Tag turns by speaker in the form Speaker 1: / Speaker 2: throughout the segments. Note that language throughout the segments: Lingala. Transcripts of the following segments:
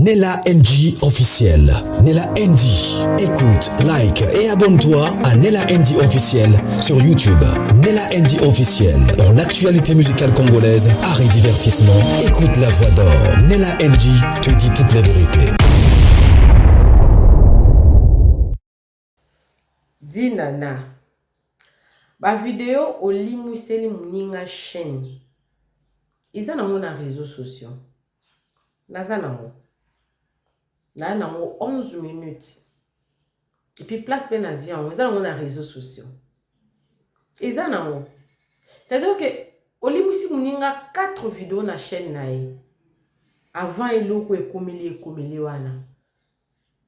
Speaker 1: Nella NG officiel. Nella NG. Écoute, like et abonne-toi à Nella NG officiel sur YouTube. Nella NG officiel. Pour l'actualité musicale congolaise, art et divertissement, écoute la voix d'or. Nella NG te dit toute la vérité.
Speaker 2: Dinana ba video olimwiseli moninga chaîne eza nango na réseaux sociaux naza nango naa nango 11 minutes epuis place mpe nazwi yango eza nango na réseaux sociaux eza nango c'est-à-dire que olimwisi moninga 4 video na chaîne na ye avant eloko ekomeli ekomeli wana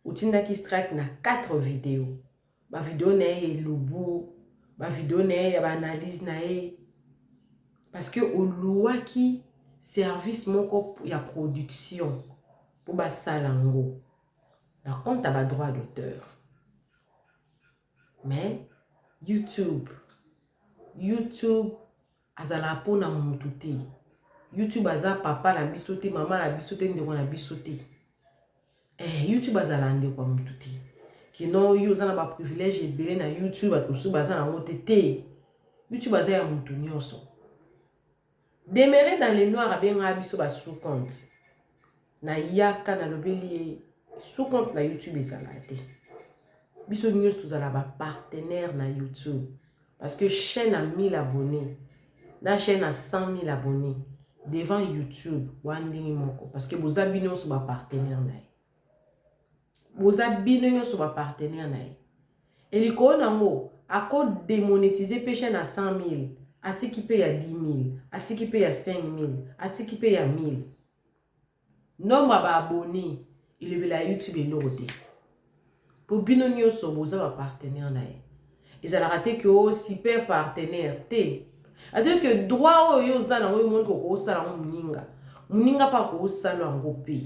Speaker 2: Otindaki strike na 4 video. Ba video na ye elubu, ba video na ye ya ba analyse na ye. Parce que oluwaki service moko ya production po basala yango na compte ya ba droit d'auteur. Mais YouTube, YouTube azalaka mpo na mutu te. YouTube aza papa na biso te, mama na biso te, ndeko na biso te. Eh, YouTube azala ndeko ya mutu te. Kino yo oza na ba privilège ebele na YouTube, bato mosusu baza nango te te. YouTube aza ya mutu nyonso. Demeurer dans le noir abengaka biso ba sous compte. Na yaka nalobeli ye sous compte na YouTube ezalaka te. Biso nyonso tozala ba partenaire na YouTube. Parce que chaîne à 1000 abonnés, na chaîne à 100 000 abonnés, devant YouTube, wana ndenge moko. Parce que boza bino nyonso ba partenaire na ye. Boza bino nyonso ba partenaire na ye. Et likolo nango, ako démonétiser pe chaîne à 100 000, atiki pe ya 10 000, atiki pe ya 5 000, atiki pe ya 1000. Nombre ya ba abonnes elobela YouTube eloko te. Po bino nyoso boza ba partenaire na ye. Ezalaka te que oh super partenaire te. Ate que droit oyo yo oza nango yo omoni ko kosala yango muninga. Muninga pa akosala yango pe.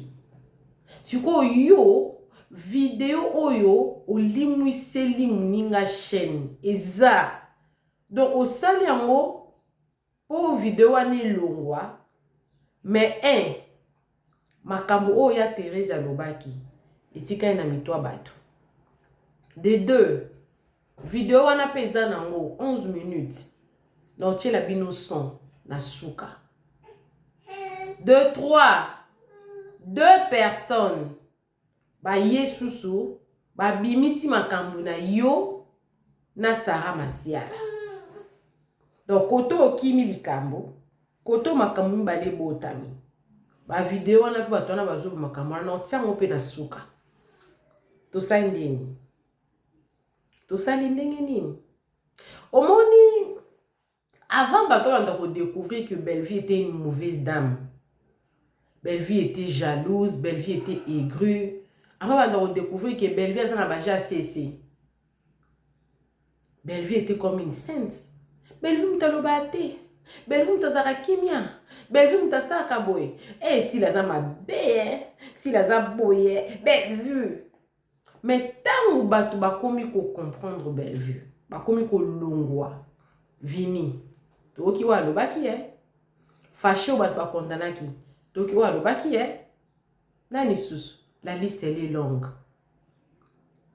Speaker 2: Sikoyo yo video oyo olimwiseli muninga chaîne eza donc osali yango Po video wana elongwa mais un makambo oyo ya Therèse alobaki etikali na mitu ya bato. De deux video wana pe eza nango 11 minutes na otiela bino son na suka. De trois deux personnes baye susu babimisi makambo na yo na Sarah Masiala. Donc koto okimi likambo, koto makambo mibale ebotami. Ba video wana mpe bato wana bazoba makambo wana otia yango mpe na suka. Tosali ndenge tosali ndenge nini? Omoni Avant bato babanda ko decouvrir que Bellevue était une mauvaise dame, Bellevue était jalouse, Bellevue était aigrue, avant banda ko decouvrir que Bellevue aza na ba jeux ya sese, Bellevue était comme une sainte. Bellevue moto alobaka te, Bellevue moto azalaka kimia, Bellevue moto asalaka boye. Eh, Sila aza mabe, eh. Sila aza boye, Bellevue. Mais tango bato bakomi ko comprendre Bellevue, bakomi kolongwa Vinny, toyoki oyo alobaki eh. Fache oyo bato bakondanaki, toyoki oyo alobaki eh. Nani susu? La liste elle est longue.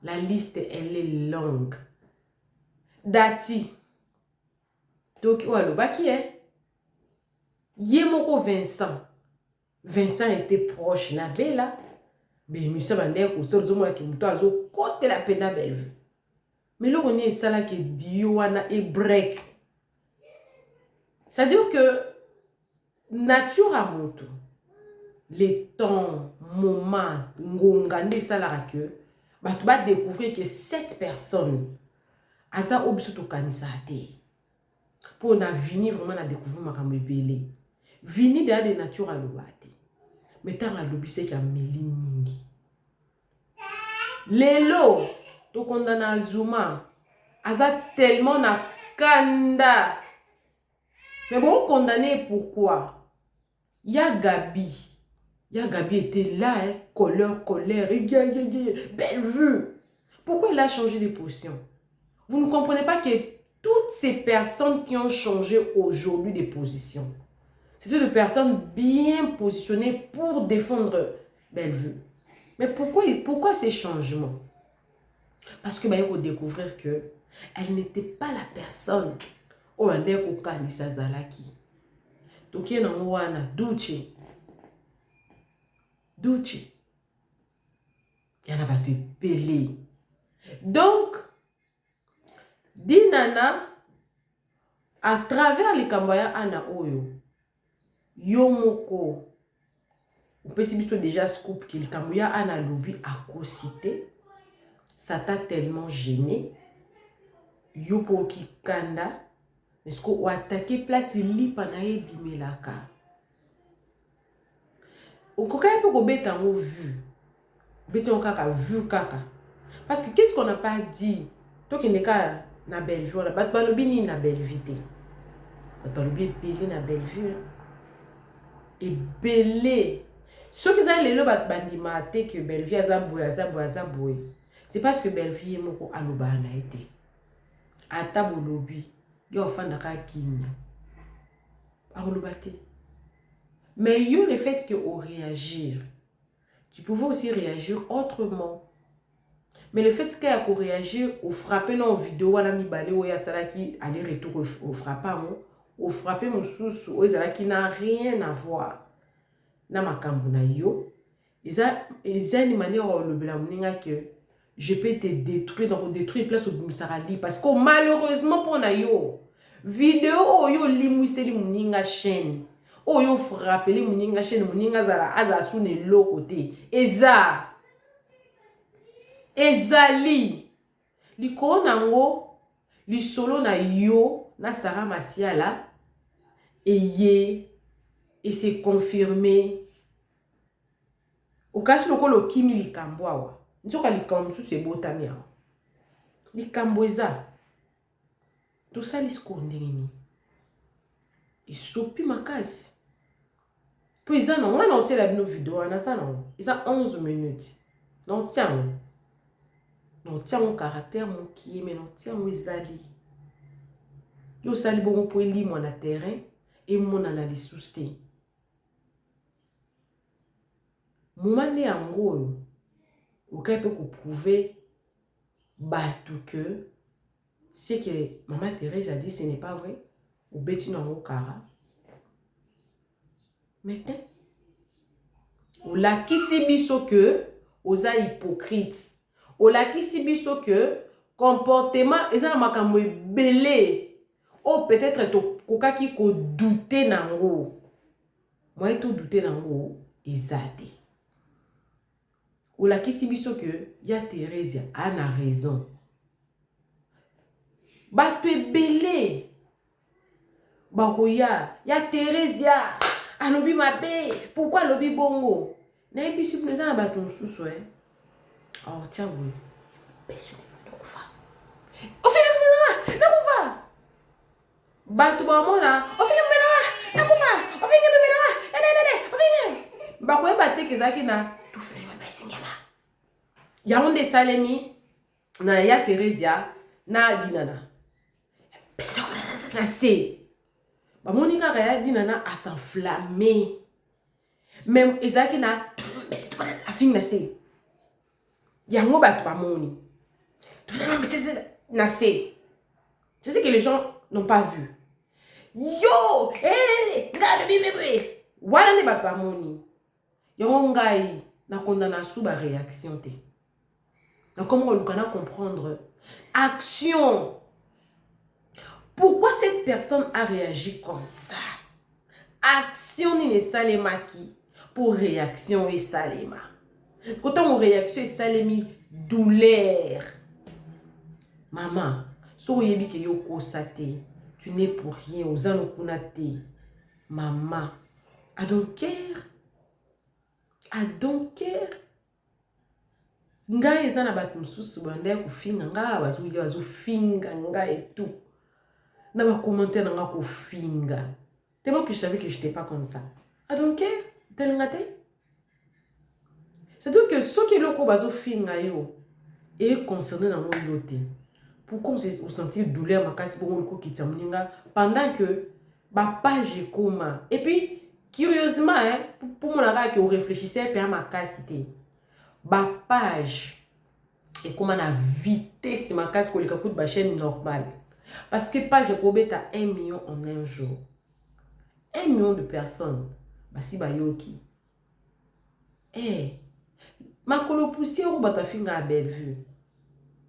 Speaker 2: La liste elle est longue. Dati, toyoki oyo alobaki eh. Ye moko Vincent Vincent était proche na Bella, ba emission bandaki kosala ozomona ke moto azokotela mpenza Bellevue. Mais eloko nini esalaki dio wana e break? C'est-à-dire que nature ya moto le temps, moment, ngonga nde esalaka que bato ba découvrir que cette personne aza oyo biso tokanisaka te. Po na Vinny vraiment na decouvrir makambo ebele. Vinny deja de nature aloba te. Mais tango alobi seki ameli mingi. Lelo tokondana Azuma aza tellement na kanda. Mais bo condamner pourquoi? Ya Gaby Ya Gaby était là hein, colère colère yeah, yeah, yeah. Belle vue. Pourquoi elle a changé de position? Vous ne comprenez pas que toutes ces personnes qui ont changé aujourd'hui de position, c'était des personnes bien positionnées pour défendre Bellevue. Mais pourquoi ces changements? Parce que baye kodécouvrir que elle n'était pas la personne oyo bandeki kokanisa azalaki. Tokie nango wana duce duce ya na bato ebele. Donc Dinana, à travers likambo ya Ana oyo, yo moko opesi biso déjà scoop ke likambo ya Ana alobi akosi te. Ça t'a tellement gêné, yo mpo okikanda est-ce que oattaquer place lipa na ye ebimelaka. Okokaki mpe kobeta yango vu, obeti yango kaka vu kaka, parce que qu'est-ce qu'on n'a pas dit? Tokende kaka na Bellevue wana, bato balobi nini na Bellevue te? Bato balobi ebele na Bellevue, ebele. Soki eza lelo bato bandimaka te ke Bellevue aza boye, aza boye, aza boye, c'est parce que Bellevue ye moko alobaka na ye te. Ata bolobi, yo afandaka kimia, akoloba te. Mais yo, le fait que oréagir, tu pouvais aussi réagir autrement, mais le fait que ya koréagir, ofrappe na video wana mibale oyo asalaki aller retour, ofrappe yango, ofrappe mosusu oyo ezalaki na rien à voir na makambo na yo, eza une manière olobela moninga que je peux te détruire. Donc odétruire place obimisaka li, parce que malheureusement mpo na yo, video oyo olimwiseli moninga chaîne, oyo ofrappeli moninga chaîne, moninga azala suna eloko te, eza ezali likolo nango. Lisolo na yo na Sara Masiala eye ese confirme. Okasi lokola okimi likambo awa, nzoka likambo mosusu ebotami awa. Likambo eza tosali sikoyo ndenge nini? Esopi makasi mpo eza na ngai na otiela bino video wana, aza nango, eza 11 minutes. Na otia yango, na otia yango caractère mokie, mais na otia yango. Ezali yo osali bongo mpo elimwa na terrain, emonana lisusu te. Moma nde yango oyo okai mpe koprouver bato que ce que Mama Thérèse a dit, ce n'est pas vrai. Obeti nango kara, mais te, olakisi biso que oza hypocrite, olakisi biso que comportement eza na makambo ebele oyo peut-être tokokaki kodouter nango, moye todouter nango eza te. Olakisi biso ke ya Thérésia a na raison. Bato ebele bakoya, ya Thérésia alobi mabe, pourquoi alobi bongo? Nayebisi bino, eza na bato mosusu e aotya boye, nakufa, ofinga, nakufa. Bato bamona ofinga mpenanga, nakufa, ofinga mpenanga, ededede, ofinga, bakoyeba te ke ezalaki na tufuna baesingela. Yango nde esalemi na ya Thérésia na Dinana na se. Bamoni kaka ya Dinana as'enflamme, mais ezalaki na afingi na se. Yango bato bamoni na se, c'est ce que les gens n'ont pas vu. Yo eh, ngai alobi bebe wana nde bato bamoni yango. Ngai nakondana su baréaction te, nakoma koluka na comprendre action, pourquoi cette personne a réagi comme ça, action nini esalemaki pour réaction esalema. Kotango réaction esalemi, douleur mama, soki oyebi ke yo kosa te, tu n'es pour rien, oza nokuna te. Mama, I don't care, I don't care. Ngai eza na bato mosusu bandaya kofinga ngai, bazoya bazofinga ngai etout na bacommentaire na nga kofinga, tellement que je savais que j'étais pas comme ça. I don't care, telinga te. C'est-à-dire que soki eloko bazofinga yo econcerne nango yo te, pourquoi osentir douleur makasi bongo, okokitisa moninga pendant que bapage ekoma? Et puis curieusement, hein, mpo mona kaka ke oréfléchisse mpe ya makasi te. Bapage ekóma na vitesse makasi koleka kutu bachaîne normale, parce que page ekobeta 1 million en un jour, 1 million de personnes basi bayoki. Makolo poussière oyo bato afinga ya Bellevue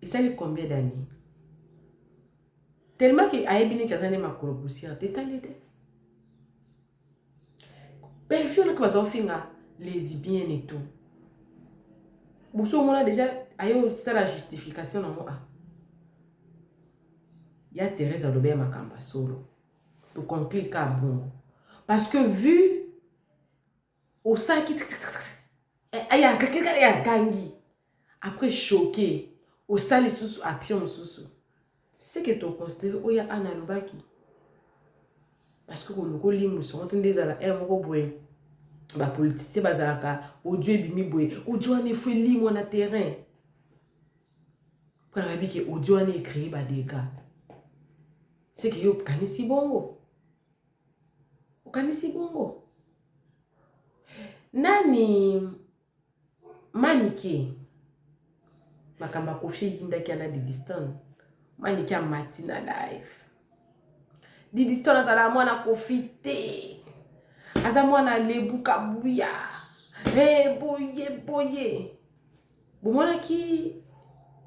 Speaker 2: esali combien d'années? Tellement ke ayebi niki aza nde makolo poussière te, etali te. Bellevue olaki baza kofinga lesbienne et tout, boso omona déjà aye osala justification nango. Ah, ya Thérèse alobi ya makambo ya solo, toconclure ka bongo, parce que vu osalaki agangi, après choqué, osali lisusu action mosusu, c'est que toconsidère oyo ana alobaki, parce que koluka olimwisa yango te nde ezala aire moko boye. Bapoliticien bazalaka audio ebimi boye, audio wana efo elimwa na terrain, mpona bayebi ke audio wana ecréer badégâts. C'est que yo okanisi bongo, okanisi bongo. Nani Manike, makambo akofi eyindaki ana Didiston. Manike amati na live, Didiston azala mwana Kofi te, aza mwana Lebuka Buya. Hey, boye boye, bomonaki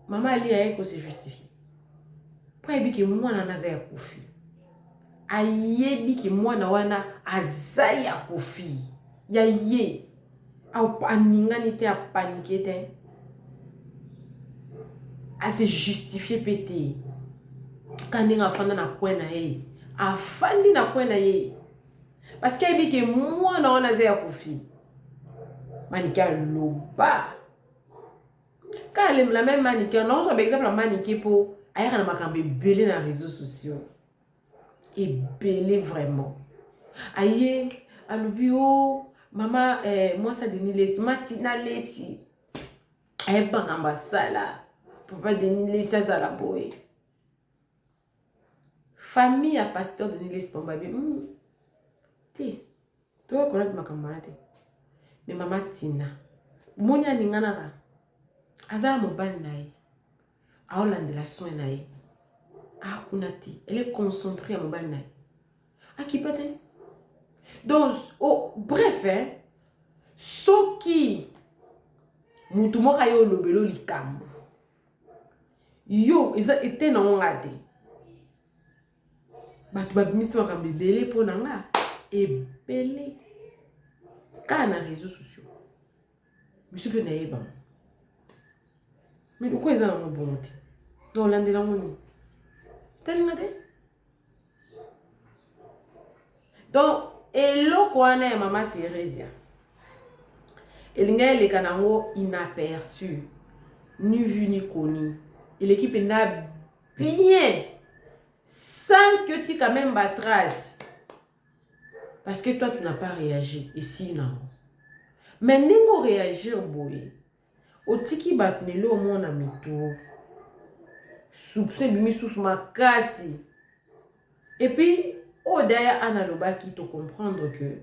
Speaker 2: mama Ali aye kose justifier mpo ayebi ke mwana wana aza ya Kofi, ayebi ke mwana wana aza ya Kofi, ya ye. Aningani te, apaniquer te, ase justifier mpe te. Ka ndenge afanda na coin na ye, afandi na coin na ye parce que ayebi ke mwana wana aza ya Kofi. Manike aloba kaka la même Manike. Nazwa baexemple ya Manike mpo ayaka na makambo ebele na réseaux sociaux, ebele vraiment. Aye alobi o mama mwasi a Denis Lesi, Matina Lesi, ayebi makambo asala papa Denis Lesi azala boye. Famille ya pasteur Denis Lesi pambabi te, toyokolaki makambo wana te. Me mama Tina, moni aninganaka, aza na mobali na ye, aolandela soin na ye akuna te, elle est concentrée ya mobali na ye, akipa te. Donc, oh, bref, hein, soki mutu moko aye olobela likambo yo eza ete nango nga te, bato babimisi makambo ebele mpo na nga, ebele kaka na réseaux sociaux. Biso mpe nayebama, mais oko eza nango bongo te, na olandela yango nini, talinga te. Donc eloko wana ya mama Theresia elingi eleka nango inaperçu, ni vu ni connu, eleki mpenza bien sans que tika même batrace, parce que toi tu n'as pas réagi esili nango. Mais ndenge oréagir boye, otiki bato lelo omona mitu soupçon ebimi susu makasi. Et puis oyo daya ana alobaki, tocomprendre que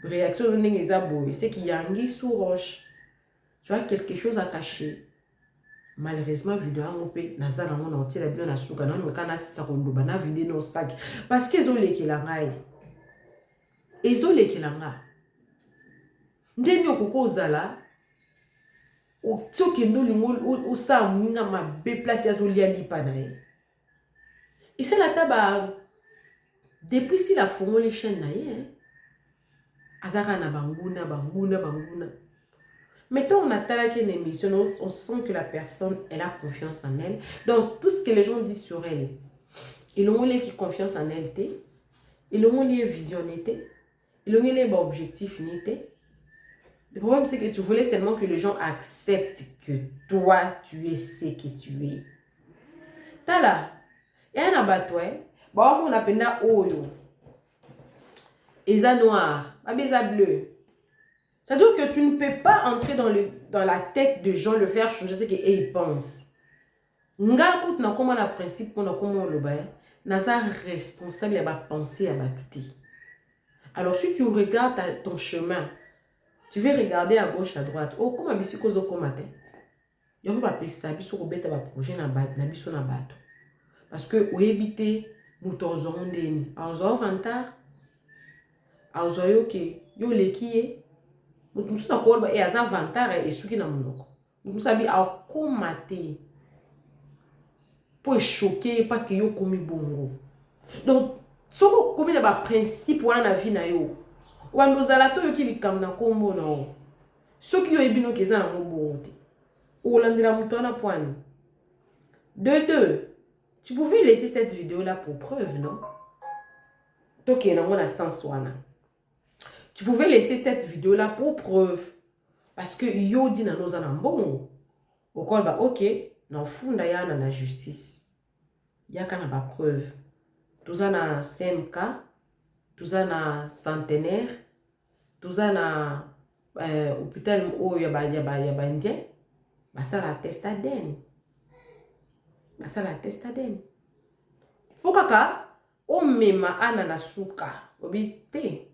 Speaker 2: réaction oyo ndenge eza boye, c'est qu'il y a anguille sous roche, tu as quelque chose à cacher. Malheureusement video yango mpe naza nango na otiela bino na suka. Nani kaka nasisa koloba na video no saki, parce que ezolekela ngai, ezolekela nga ndeni okoki ozala oti okende olingo osala moninga mabe place azolia lipa na ye. Esala ata ba depuis sila afongoli chaîne na ye, aza kaka na banguna, banguna, banguna. Mais tant on a une émission, on sent que la personne, elle a confiance en elle. Donc, tout ce que les gens disent sur elle, ils ont qui confiance en elle, ils ont lié vision, ils ont lié objectif. Le problème, c'est que tu voulais seulement que les gens acceptent que toi, tu es ce que tu es. Tala, ya na bato, baomona mpenza oyo eza noir, babi eza bleu. C'est-à-dire que tu ne peux pas entrer dans la tête de gens, le faire changer ce qu'ils pensent. Nga kutu nakóma na principe mpona kóma oloba, naza responsable ya bapensée ya bato te. Alors si tu regardes ton chemin, Tu veux regarder à gauche, à droite. Okoma bisika ozokoma te. Yango bapekisaka biso kobeta baprojet na, na biso na bato. Parce que oyebi te moto azwa ngo ndeni. Azwa yo vantard, azwa yo ke yo oleki ye. Moto mosusu akoloba e aza vantard esuki na monoko. Moto mosusu abi akoma te mpo echoke ye parce que yo okomi bongo. Donc soki okomi na baprincipe wana na vie na yo, obanda ozala te oyoki likambo na nkombo na yo. Soki yo oyebi noki eza nango bongo te, okolandela moto wana poani. De deux, tu pouvais laisser cette vidéo là pour preuve, non? Tokende nango na sens wana. Tu pouvais laisser cette vidéo là pour preuve. Parce que yo di na noza na mbongo. Okoloba ok, na ofunda yana na justice. Yaka na ba preuve. Toza na CMK, toza na Centenaire, toza na hôpital oyo ya ba ya ba ya ba indien basala test ADN. Basala test ADN. Po kaka omema ana na suka obi te.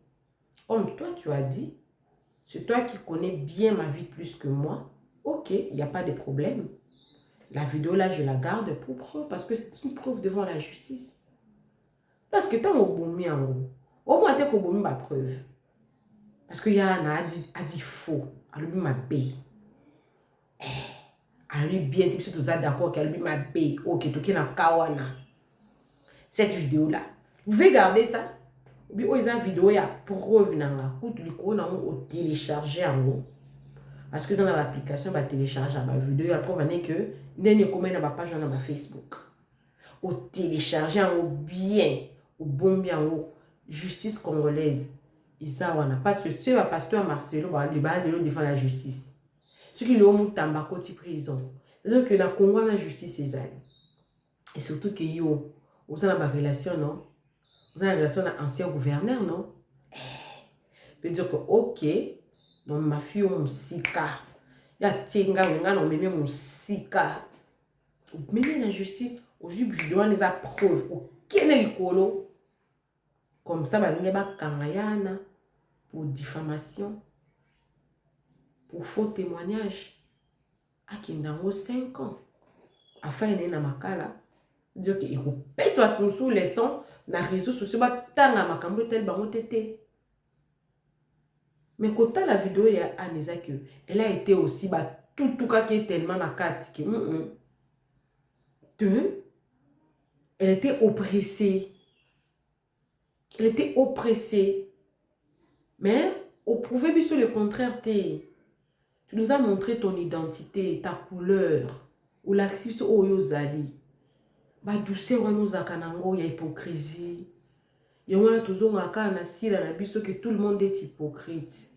Speaker 2: Comme toi tu as dit, c'est toi qui connais bien ma vie plus que moi. Ok, il n'y a pas de problème. La vidéo là, je la garde pour preuve parce que c'est une preuve devant la justice. Parce que tant obomi yango, au moins te kobomi ba preuve. Parce que ya na a dit faux, alobi mabe. Eh, alobi bien te biso toza d'accord ke alobi mabe. Ok, toke na kawana. Cette vidéo là, vous pouvez garder ça. Obi oyo eza vidéo ya preuve na nga kutu likolo nango otélécharge yango parce que eza na baapplication batélécharge ya bavideo ya preuve ane que ndenge ekomai na bapage wana ba Facebook, otélécharge yango bien, obombi yango. Justice congolaise eza wana parce que tie bapasteur Marcelo baa lelo devant la justice. Soki lelo Mutamba akoti prison, ezoke na Congo wana justice ezali. Et surtout que yo oza na barelation, non? Oza na relation na ancien gouverneur, non? Peut dire que ok, donc ma fille oyo mosika ya tie ngai ngai na omemi mosika, omemi na justice, ozwi video wana eza preuve, okende likolo comme ça balingi bakanga yana pour diffamation, pour faux témoignage, akende yango 5 ans afin naye na makala. Dire que ekopesa bato mosusu leçon na réseau sociaux, batanga makambo etali bango te te. Mais kotala video ya Anne eza que elle a été aussi batutukaki ye tellement na kati ke Deux, elle était oppressée, elle était oppressée. Mais oprouver biso le contraire te. Tu nous as montré ton identité, ta couleur, olakisi biso oyo ozali, badouceur wana ozalaka nango ya hypocrisie. Yango wana tozongaka kaka na sila na biso ke tout le monde est hypocrite.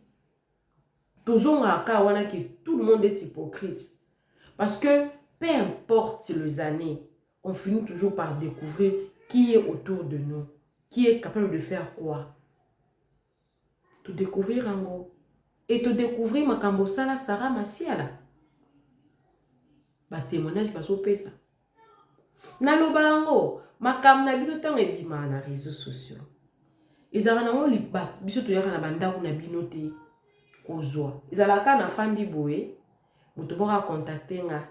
Speaker 2: Tozongaka kaka wana ke tout le monde est hypocrite parce que peu importe les années, on finit toujours par découvrir qui est autour de nous, qui est capable de faire quoi. Todécouvrir yango e todécouvrir makambo osala Sara Masiala, batémoignage bazopesa. Naloba yango, makambo na bino ntango ebimaka na réseaux sociaux ezalaka nango, biso toyaka na bandako na bino te kozwa. Ezalaka na fandi boye, moto moko acontacte nga: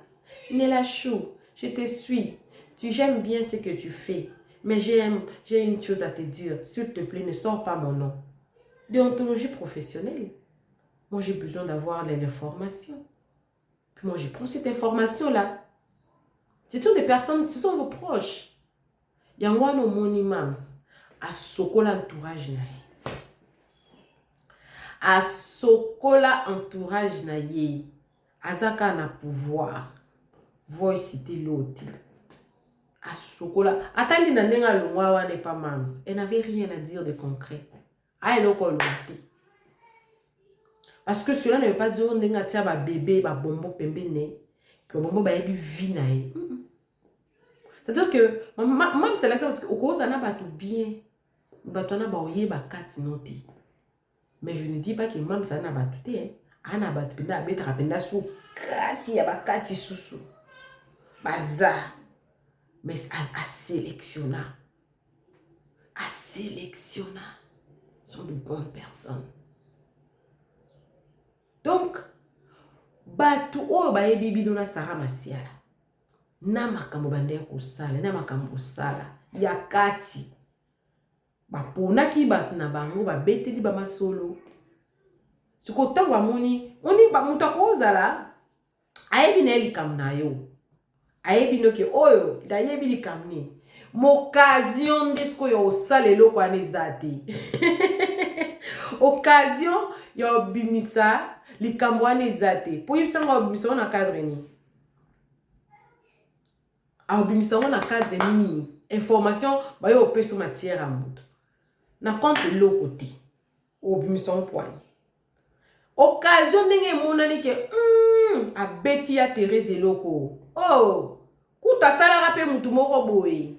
Speaker 2: "Nela Chou, je te suis, tu j'aime bien ce que tu fais, mais j'ai une chose à te dire, s'il te plaît, ne sors pas mon nom. Déontologie professionnelle, moi j'ai besoin d'avoir l'information. Puis moi je prends cette information là Ce sont des personnes, ce sont vos proches. Yango wana omoni mams asokola entourage na ye, asokola entourage na ye. Aza kaka na pouvoir voice te lo te, asokola. Atandi na ndenge alongwa wana epa mams, elle n'avait rien à dire de concret. Aya eloko oloba te parce que cela ne veut pas dire ndenge atia babebe babombo pembeni, babombo bayebi vie na ye. C'est-à-dire que mams alakisa okozala na bato bien, bato wana baoyeba kati no te. Mais je ne dis pas que mams aza na bato te. Aa na bato mpenza, abetaka mpenza su kati ya bakati susu baza, mais asélectionna, asélectionna sont de bonnes personnes. Donc bato oyo bayebi bino na Sarah Masiala na makambo bandaki kosala na makambo kosala ya kati baponaki bato na bango babeteli bamasolo sikoyo ntango bamoni moni moto akozala ayebi na ye likambo na yo ayebi noki oyo nayebi likambo nini moccasion nde sikoyo osala eloko wana eza te occasion ya obimisa likambo wana eza te mpo oyebisa ngo obimisa yango na cadre nini Akobimisa yango na cadre nini? Information baye opesa matière ya moto na compte eloko te, obimisa yango poani occasion ndenge emonani ke abeti ya Therese eloko oh kutu asalaka mpe motu moko boye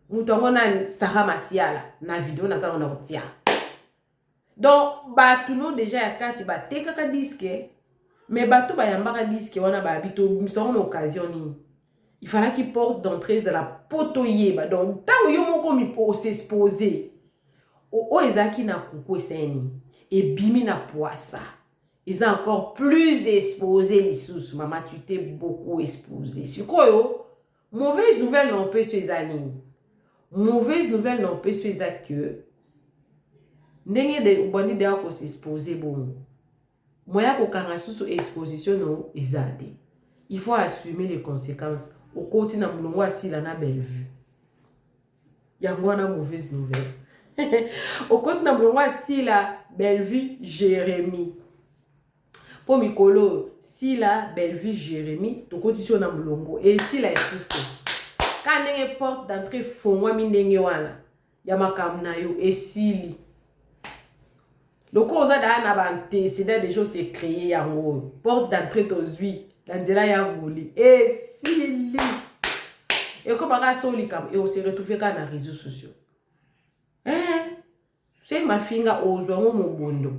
Speaker 2: moto yango nani Sarah Masiala na video naza na kotia Donc batu no dejà ya kati batekaka disque mais bato bayambaka disque wana bayabi tobimisa yango na occasion nini il fallaki porte d'entrée ezala po toyeba donc ntango yo moko osexpose oyo ezalaki na kuku esali nini ebimi na pwasa eza encore plus exposé lisusu mama tu t'es beaucoup exposé sikoyo Mauvaise nouvelle na opesi eza nini? Mauvaise nouvelle na opesi eza que ndenge de obandi deya ko s'exposer bongo moyen ya kokanga susu exposition no eza te. Il faut assumer les conséquences. Okoti na mulongo ya Sila na Bellevue. Yango wana mauvaise nouvelle. Okoti na mulongo ya Sila, Bellevue, Jérémie. Po mikolo oyo Sila, Bellevue, Jeremie tokotisi yo na mulongo esila lisusu te. Kaka ndenge porte d'entrée efongwami ndenge wana ya makambo na yo esili. Lokola oza daa na ba antecedent deja ose créer yango oyo porte d'entrée tozwi na nzela ya nguli esili. Ekoma kaka so likambo e ose retrouver kaka na réseaux sociaux. Eh, Se mafinga ozwa yango mobondo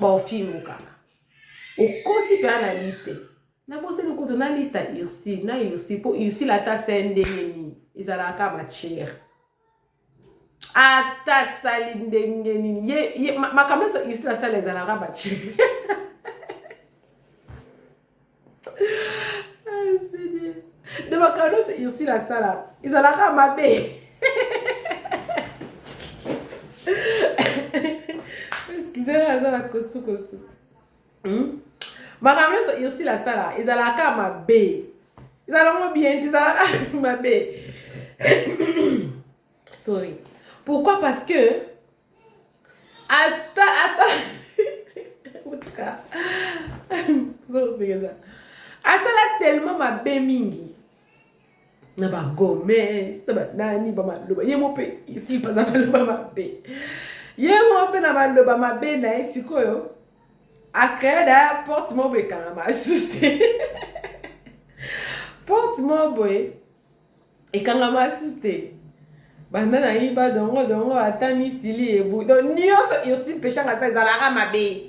Speaker 2: baofingo kaka okoti mpenza na liste nabosani kutu na liste ya ursile na ursile mpo ursile ata se ndenge nini ezalaka matière ata asali ndenge nini ye, ye makambo nyonso ursile asala ezalaka matière de makambo nyonso ursile asala ezalaka mabe excuse aza na kosukosu hmm? makambo nyonso ursile asala ezalaka mabe ezala ngo bien te ezalaka mabe sorry pourquoi parce que ata asa asala tellement mabe mingi na bagomez na banani bamaloba ye mo mpe silipa aza maloba mabe ye mo mpe na maloba mabe na ye sikoyo acree da porte moko boye ekangama asusu te porte moko boye ekangama susu te banda na yiba dongo dongo ata misili ebu donc nyonso ursule peshanga sa ezalaka mabe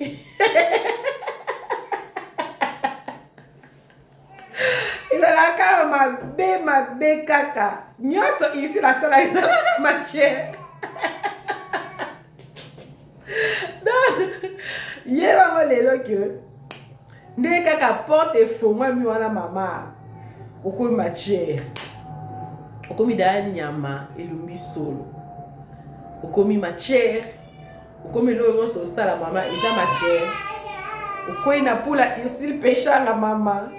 Speaker 2: ezalaka mabe mabe kaka nyonso ursule asala ezalaka matière donc ye bango lelo ke nde kaka porte efongwami wana mama okomi matière okomi daya nyama elumbi solo okomi matière okomi eloko nyonso osala mama eza matière okwei na pula ursile peshanga mama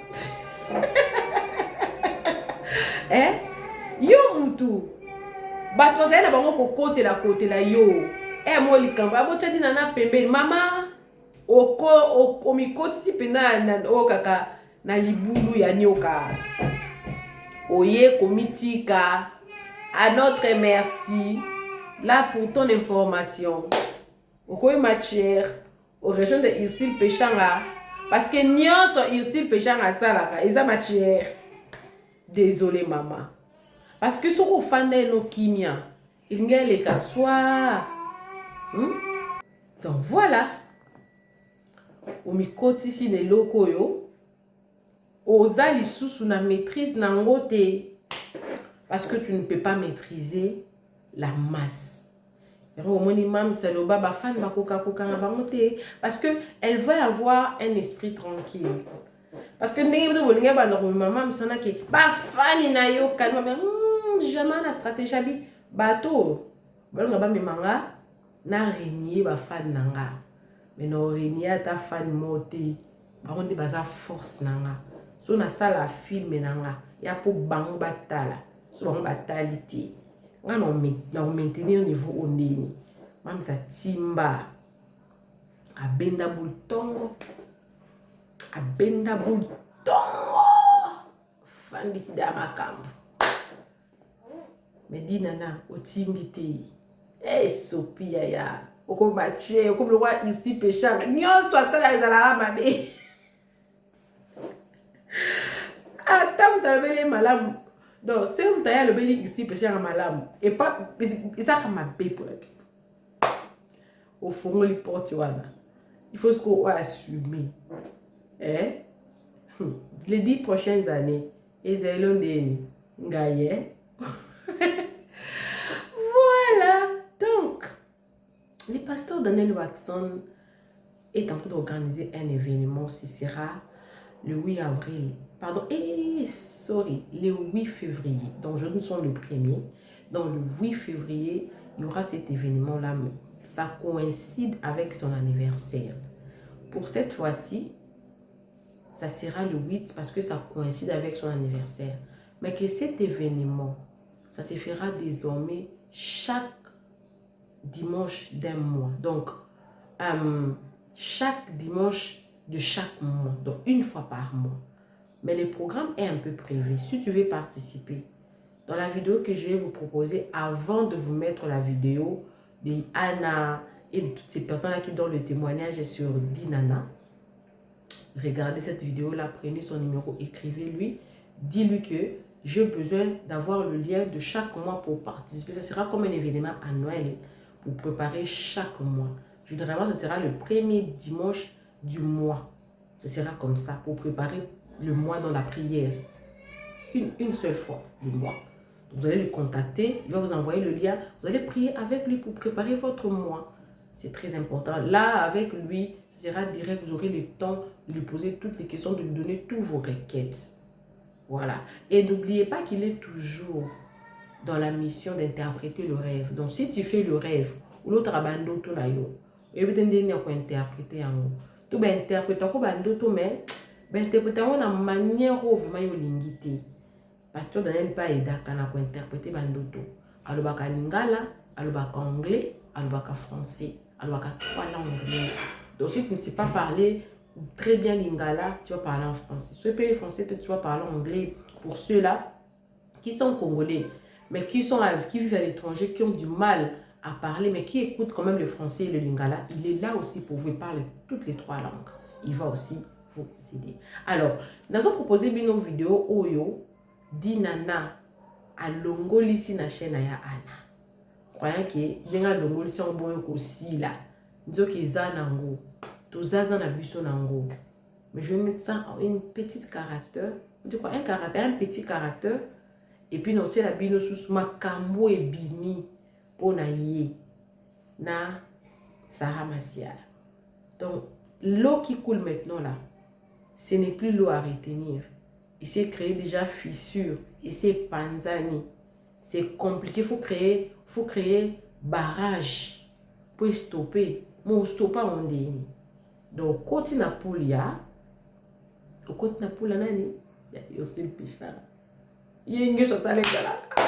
Speaker 2: eh? yo mutu bato bazali na bango kokotela kotela yo eh, mo likambo abotya dina na pembeni mama oko omikotisi mpenza oyo kaka na libulu ya nioka oye komitika à notre merci là pour ton information okomi matière au région de Ursule Peshanga parce que nyonso Ursule Peshanga asalaka eza matière désolé mama parce que soki ofanda eno kimia elingi eleka soir Donc voilà, omikotisi na eloko oyo oza lisusu na maîtrise na yango te parce que tu ne peux pas maîtriser la masse. Yango omoni Mams aloba bafani bakoka kokanga bango te parce que elle va avoir un esprit tranquille. Parce que ndenge bino bolingi banda komema Mams wana ke bafani na yo kalima jamais na stratégie abi bato balonga bamema nga na renier bafani na nga, mais na renier ata fani moko te. Bango nde baza force na nga. So nasala film na nga ya mpo bango batala, so bango batali te, nga na maintenir niveau oyo ndeni. Mamisa timba abenda boule ntongo, abenda boule ntongo, fandisida ya makambo. Mais Dinana otimbi te, esopi yaya, okoma tie okomi lokwa isi peshanga nyonso asala ezalaka mabe. Ata moto alobeli ye malamu, donc soki moto aye alobeli isi peshanga malamu, epa ezaka mabe mpona biso. Ofongoli porte wana, il faut sikoyo oyo assumer eh? Les 10 prochaines années ezali ndeni ngai eh? Voilà, donc le pasteur Daniel Watson est en train d'organiser un événement. Ce sera le 8 avril, pardon, eh, sorry, le 8 février. Donc aujourd'hui nous sommes le premier. Donc le 8 février, il y aura cet événement-là. Ça coïncide avec son anniversaire. Pour cette fois-ci, ça sera le 8 parce que ça coïncide avec son anniversaire. Mais que cet événement, ça se fera désormais chaque dimanche d'un mois. Donc, chaque dimanche de chaque mois. Donc, une fois par mois. Mais le programme est un peu privé. Si tu veux participer, dans la vidéo que je vais vous proposer, avant de vous mettre la vidéo de Anna et de toutes ces personnes-là qui donnent le témoignage sur Dinana, regardez cette vidéo-là, prenez son numéro, écrivez-lui, dis-lui que j'ai besoin d'avoir le lien de chaque mois pour participer. Ça sera comme un événement annuel pour préparer chaque mois. Généralement, ça sera le premier dimanche du mois. Ce sera comme ça pour préparer le mois dans la prière. Une seule fois le mois. Donc, vous allez le contacter, il va vous envoyer le lien. Vous allez prier avec lui pour préparer votre mois. C'est très important. Là, avec lui, ce sera direct. Vous aurez le temps de lui poser toutes les questions, de lui donner toutes vos requêtes. Voilà. Et n'oubliez pas qu'il est toujours dans la mission d'interpréter le rêve. Donc, si tu fais le rêve, ou l'autre a bandoto na yo, et vous tendez à interpréter yango. Tout ba interpréter ko bandoto, mais ba interpréter yango na manière oyo vraiment yo lingi te. Pasteur Daniel pa aidaka na ko interpréter bandoto. Alobaka lingala, alobaka anglais, alobaka français, alobaka trois langues. Donc si tu ne sais pas parler très bien lingala, tu vas parler en français. Si tu peux français, tu vas parler anglais. Pour ceux-là qui sont congolais, mais qui vivent à l'étranger, qui ont du mal à parler, mais qui écoutent quand même le français et le lingala, il est là aussi pour vous. Il parle toutes les trois langues. Il va aussi vous aider. Alors, nous avons proposé une vidéo oyo Dinana alongolisi na chaîne ya Anna. Croyant que ndenge alongolisi yango bongo kosila. Nzoki eza nango. Tozaza na biso nango. Mais je vais mettre ça en une petite caractère. De quoi? Un caractère, un petit caractère. Et puis, nous la bino sous makambo ebimi pona ye na Sarah Masiala. Donc, l'eau qui coule maintenant là, ce n'est plus l'eau à retenir. Il s'est créé déjà fissure, il s'est panzani. C'est compliqué, il faut créer barrage pour stopper. Mais stopper on dit. Donc, quand na poule ya, quand na poule nani, ya Yosef Pichara. Yenge chantale galaka.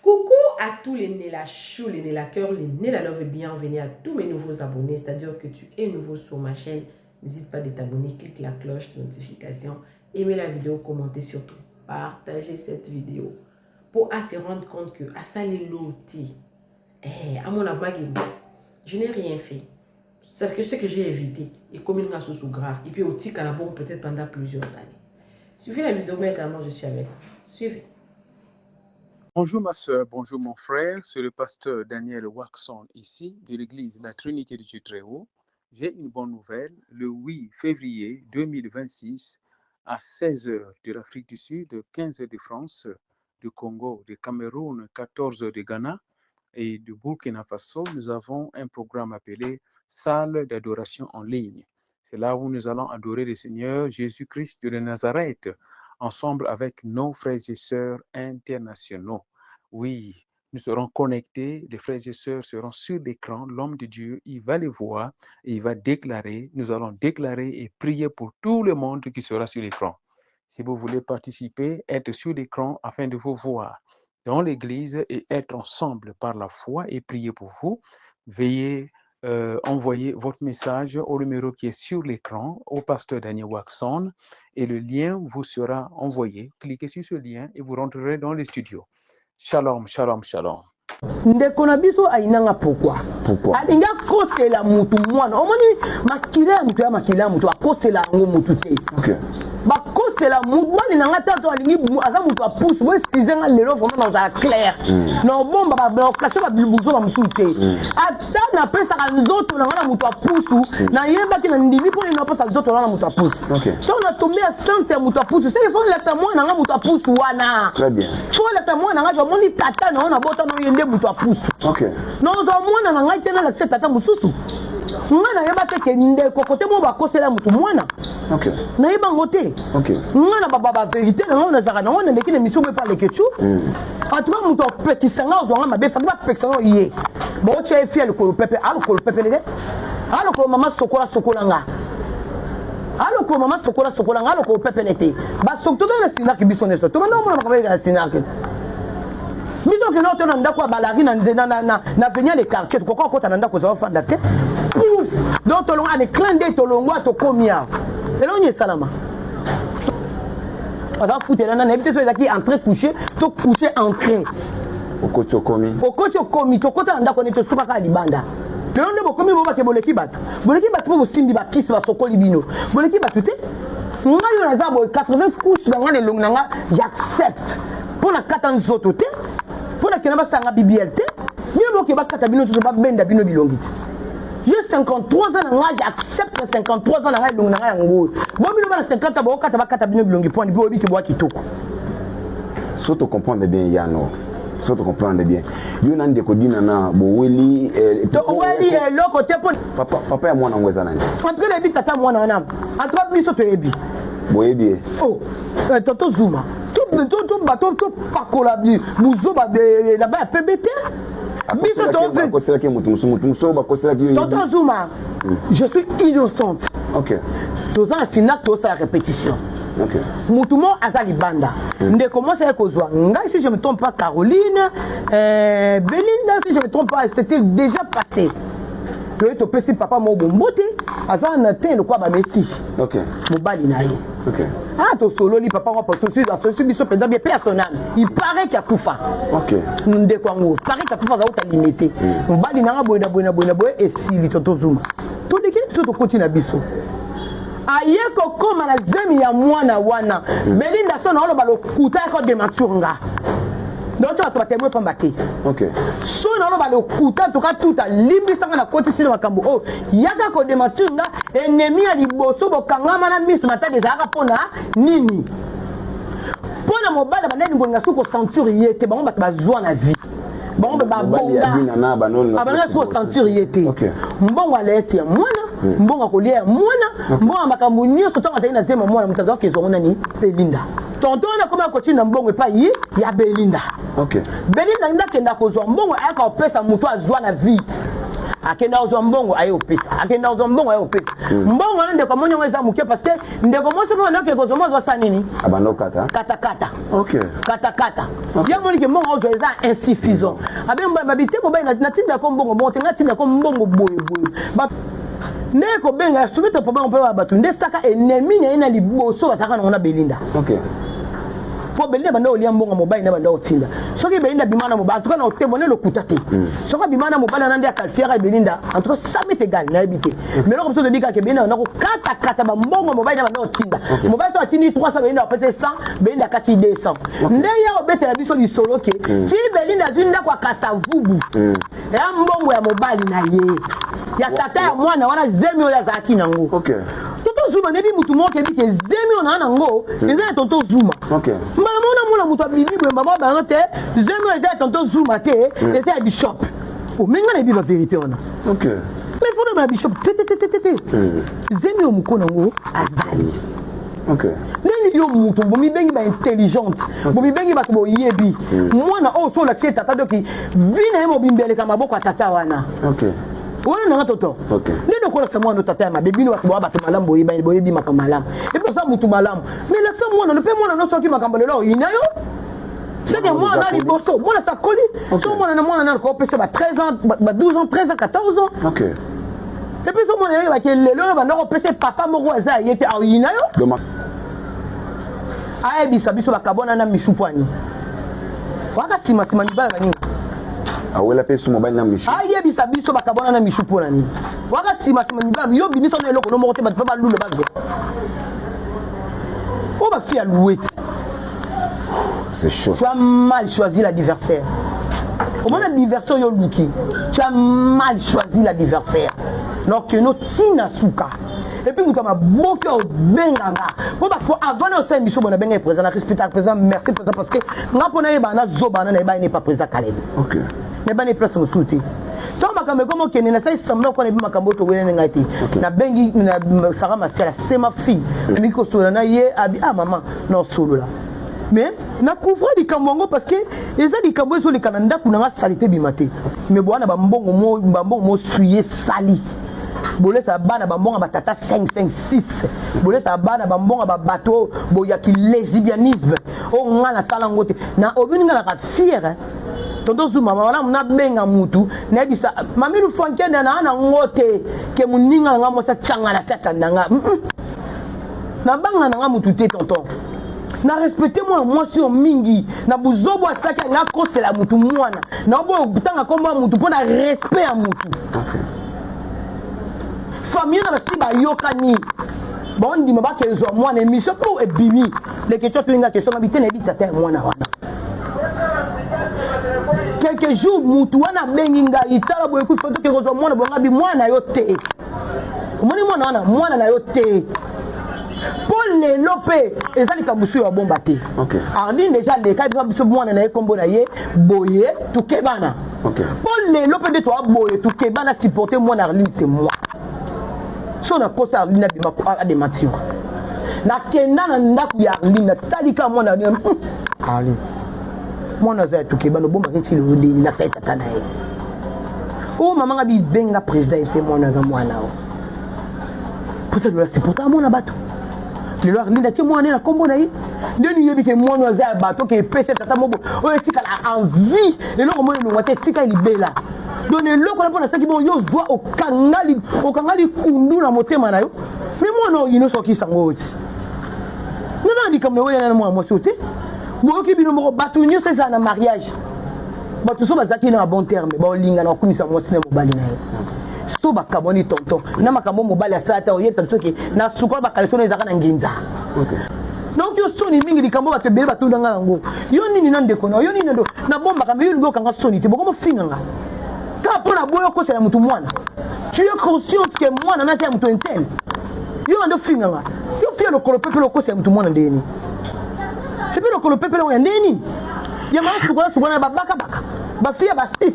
Speaker 2: Coucou à tous les Nella Chou, les Nella Cœur, les Nella Love et bienvenue à tous mes nouveaux abonnés. C'est-à-dire que tu es nouveau sur ma chaîne, n'hésite pas de t'abonner, clique la cloche de notification, aimez la vidéo, commentez surtout, partagez cette vidéo pour se rendre compte que à ça les lotis, à mon avis, je n'ai rien fait. C'est ce que j'ai évité. Et comme il y a un sous grave, et puis au tic à la bombe peut-être pendant plusieurs années. Suivez la vidéo, mais également je suis avec vous. Suivez.
Speaker 3: Bonjour ma soeur, bonjour mon frère, c'est le pasteur Daniel Waxon ici de l'église La Trinité de Dieu Très-Haut. J'ai une bonne nouvelle, le 8 février 2026 à 16h de l'Afrique du Sud, 15h de France, du Congo, du Cameroun, 14h de Ghana, et du Burkina Faso, nous avons un programme appelé Salle d'adoration en ligne. C'est là où nous allons adorer le Seigneur Jésus-Christ de Nazareth, ensemble avec nos frères et sœurs internationaux. Oui, nous serons connectés, les frères et sœurs seront sur l'écran, l'homme de Dieu, il va les voir et il va déclarer, nous allons déclarer et prier pour tout le monde qui sera sur l'écran. Si vous voulez participer, être sur l'écran afin de vous voir dans l'église et être ensemble par la foi et prier pour vous, veuillez envoyer votre message au numéro qui est sur l'écran au pasteur Daniel Waxon et le lien vous sera envoyé. Cliquez sur ce lien et vous rentrerez dans le studio. Shalom, shalom, shalom.
Speaker 2: Ndeko na biso ayinanga pourquoi?
Speaker 4: Pourquoi?
Speaker 2: Alingi akosela mutu mwana. Omoni makila ya mutu ya makila ya mutu akosela yango mutu te. Bakosela mobali na nga tato alingi aza mutu ya pusu. Bo excuse nga lelo vraiment nazala clair. Na obomba ba ba kashe ba buzo ba mususu te. Ata napesaka nzoto na nga na mutu ya pusu, nayebaki na ndimi mpo nini napesa nzoto na nga na mutu ya pusu. Soki na tombe ya sante ya mutu ya pusu, c'est qu'il faut nalakisa mwana na nga mutu ya pusu wana.
Speaker 4: Très bien.
Speaker 2: Faut nalakisa mwana na nga, omoni tata na yo na bota na yo nde mutu ya pusu. Nazwa mwana na ngai te nalakisa tata mosusu. Nga nayeba te ke ndeko kote mo bakosela mutu mwana. Nayeba yango te. Nga na ba vérité na nga nazalaka nango naleki na émission boye pa Leketchou. En tout cas, mutu apekisa nga ozwa nga mabe, faki bapekisa nga ye. Baotia ye fia lokolo pepe, a lokolo pepe lede. A lokolo mama sokola sokola nga. A lokolo mama sokola sokola nga, a lokolo pepe lete. Ba soki to na sinaki biso nyonso. To banda omona makambo ya sinaki. Biso ke no to na ndako ya balari na nze na na na na venia le quartier, koka okota na ndako ozwa fanda te. Pouf! Donc tolonga ane clin d'œil tolongwa tokomi awa. Eloko nini esalama? Aza futela na nayebi te so ezalaki entrée couché to couché entrée.
Speaker 4: Okoti okomi.
Speaker 2: Okoti okomi, tokota na ndako nde tosuka kaka libanda. Lelo nde bokomi bobake boleki bato. Boleki bato mpo bosimbi bakisi basokoli bino. Boleki bato te. Ngai oyo naza boye 80 couches na ngai na elongi na ngai, j'accepte. Mpo na kata nzoto te, mpo na kenda basanga BBL te. Bino boke bakata bino nzoto babenda bino bilongi te. J'ai 53 ans na ngai, j'accepte na 53 ans na ngai elongi na ngai yango oyo. Bo bino bana 50 ans bokata bakata bino bilongi mpo mpo oyebi ke boa kitoko.
Speaker 4: So to comprendre bien Yano. So to comprendre bien. Yo na ndeko dina na boweli
Speaker 2: toweli eloko te mpo
Speaker 4: papa papa ya mwana ngo eza nani?
Speaker 2: En tout cas nayebi tata mwana wana. En tout cas biso toyebi.
Speaker 4: Boyebi ye.
Speaker 2: Oh, tonton Zuma. To to to bato to pakola buzoba là-bas ya pembe te. Biso to
Speaker 4: bakoselaki moto mosusu, moto mosusu bakoselaki yo.
Speaker 2: Tonton Zuma, je suis innocente. Toza na Sinac tosala répétition. Mutu mo aza libanda. Ndeko mwasi aye kozwa ngai, si je me trompe pas Caroline, Belinda, si je me trompe pas, c'était déjà passé. Toye topesi papa mo bombote, aza na te lokwa ba meti. Mobali na ye. Ah, tosololi papa ngo asosi, asosi biso mpenza bien, paix à son âme. Il paraît qu'il akufa. Ndeko yango, paraît qu'il akufa aza uta limité. Mobali na nga boye na boye na boye na boye esili tonton Zuma. Tolekeli biso tokoti na biso. Aye kokoma na zemi ya mwana wana. Belinda so na oloba lokuta ya ko démentir nga. Donc bato batemwe pamba te. So na oloba lokuta, en tout cas tout alimbisanga na kotisi na makambo oyo. Yaka ko démentir nga, ennemi ya liboso bokangama na miso matadi ezalaka mpona nini? Mpona mobali bandani ngonga soki kosentir ye te, bango bato bazwa na vie. Bango mpe babonga. Abanda soki kosentir ye te. Mbongo aleti ya mwana, mbongo akolia ya mwana, mbongo ya makambo nyonso ntango azali na zema mwana, moto azalaki kozwa ngo nani? Belinda. Tonton wana akomaki kotinda mbongo epai ya Belinda. Belinda nde akenda kozwa mbongo, ayaka kopesa moto azwa na vie. Akenda kozwa mbongo aye kopesa, akenda kozwa mbongo aye kopesa. Mbongo wana ndeko amoni yango eza moke parce que ndeko mwasi mpe bandaki kozwa mbongo azwa sa nini?
Speaker 4: Abanda kokata.
Speaker 2: Katakata. Katakata. Ye amoni ke mbongo azwa eza insuffisant. Abe mobali babi te mobali natindaka mbongo bongo te, nga natindaka mbongo boye boye. Ba nde kobenga soumettre problème mpe ya bato nde saka ennemi na ye na liboso bazalaka nango na Belinda. Po Belinda banda olia mbongo mobali na banda otinda. Soki Belinda bima na mobali, en tout cas na otemone lokuta te. Soki bima na mobali na nde akalfiaka Belinda, en tout cas ça m'est égal nayebi te. Mais eloko mosusu toyebi kaka Belinda banda kokata kata ba mbongo mobali na banda otinda. Mobali so atindi 300 Belinda apesi 100, Belinda akati 200. Nde ye obetela biso lisolo ke ti Belinda azwi ndako ya Kasavubu. Ya mbongo ya mobali na ye. Ya tata ya mwana wana zemi oyo azalaki nango. Tonton Zuma nebi mutu moko ebi ke zemi oyo na nango eza ya Tonton Zuma.
Speaker 5: Mbala moko namona moto abimi boye, mbala moko bango te, zemi eza ya tonton Zuma te, eza ya bishop. Mais nga nayebi ba vérité wana. Mais faut na bishop te te te te te. Zemi oyo mokolo yango azali. Ndenge yo moto bomibengi ba intelligente, bomibengi bato boyebi. Mwana oyo so olakisi ye tata, doki vi na ye mobimba eleka maboko ya tata wana. Wana nanga toto. Ndenge okolakisa mwana tata ya mabe, bino bato boya bato malamu, boyebi boyebi makambo malamu. Et puis oza motu malamu. Mais lakisa mwana no mpe mwana no soki makambo lelo oyina yo. Seke mwana liboso, mwana sakoli, so mwana na mwana na kopesa ba 13 ans, ba 12 ans, 13 ans, 14 ans. Et puis so mwana yebaki lelo oyo banda kopesa papa moko aza ye te, aoyina yo. Ayebisa biso bakabwana na misu pwani. Waka nsima nsima mibala baninga.
Speaker 4: Awela mpe su mobali na misu.
Speaker 5: Ayebisa biso bakabwana na misu mpo na nini. Waka nsima nsima mibala yo bimisa na eloko no moko te, bato mpe balula bazwa. Oyo bafi ya loueti.
Speaker 4: C'est chaud.
Speaker 5: Tu as mal choisi l'adversaire. Omona adversaire oyo oluki. Tu as mal choisi l'adversaire. Donc no tina suka. Et puis moto ya maboki obenga nga po bato avant na osala émission bona benga président na respecta président, merci président, parce que nga mpo nayeba nazoba na nayeba ne pas président Caleb. Nayeba ne place mosusu te. Ntango makambo ekomi okende, nasali semblant mpo nayebi makambo oyo towelene ngai te. Nabengi Sara Masiala, c'est ma fille, nalingi kosolola na ye. Abi ah mama, nasolola, mais nacouvre likambo yango parce que eza likambo ezoleka na ndako na nga, sali te bima te. Mais bwana bambongo mo bambongo mosuye sali, bolesa bana bambongo batata 5 5 6, bolesa bana bambongo babato boyaki lesbianisme oyo nga nasala yango te. Na obini nga naka fiere tonton Zuma malamu, nabenga mutu nayebisa mami Lufankende naa nango te ke moninga na nga mwasi atyanga na se atanda nga. Nabanga na nga mutu te tonton, na respecte mwana mwasi oyo mingi na buzobo asalaki anga akosela mutu mwana na oboyo otanga nkombo ya mutu mpo na respect ya mutu. Famille na basi bayokani, baondima bakezwa mwana. Émission mpo ebimi leketio tolinga question nga bite nayebi tata ya mwana wana. Quelques jours mutu wana abengi ngai, tala boye kufi toke kozwa mwana bonga bi mwana yo te, omoni mwana wana mwana na yo te, mpo lelo mpe eza likambo mosusu ya bomba te. Arline déjà aleka biso mwana na ye, nkombo na ye boye, tokebana mpo lelo mpe nde toa boye, tokebana supporter mwana Arline, c'est moi. So nakosa Arline abima adémentir, nakenda na ndako ya Arline, natali kaka mwana Arline, Arline mwana aza ya tokebana, obombaki ntili odeni nasali tata na ye oyo mama nga bibenga président fc, mwana aza mwana o mposa lelo asupporta mwana bato. Lelo Arline atie mwana na nkombo na ye, ndeni yebi ke mwana aza ya bato ke epesa tata moko oyo etikala en vie, eloko moko elongwa te, etika libela. Donc eloko wana mpo nasalaki bongo, yo ozwa okanga likundu na motema na yo. Me mwana oyo nyonso okisa ngo oti nana likambo na oyo na mwana mwasi oyo te. Boyoki bino moko, bato nyonso ezala na mariage, bato so bazalaki na bon terme, baolingana, bakumisa mwasi na mobali na ye. So bakabwani tonton na makambo mobali asala te, oyebisa biso ke na suka bakaleso no ezalaka na nginza. Donc yo soni mingi, likambo bato ebele batundanga yango, yo nini na ndeko na yo nini nabombaka, me yo lingi okanga soni te, bokomofinga nga kaka mpo na boyo okosela motu mwana. Tu es consciente ke mwana nasi ya moto intel, yo bando ofinga nga, yo fia lokolo pepele okosela motu mwana ndeni epe lokolo pepele oyo ya ndenge nini ya maa sukola sukola na babakabaka bafia ba 6.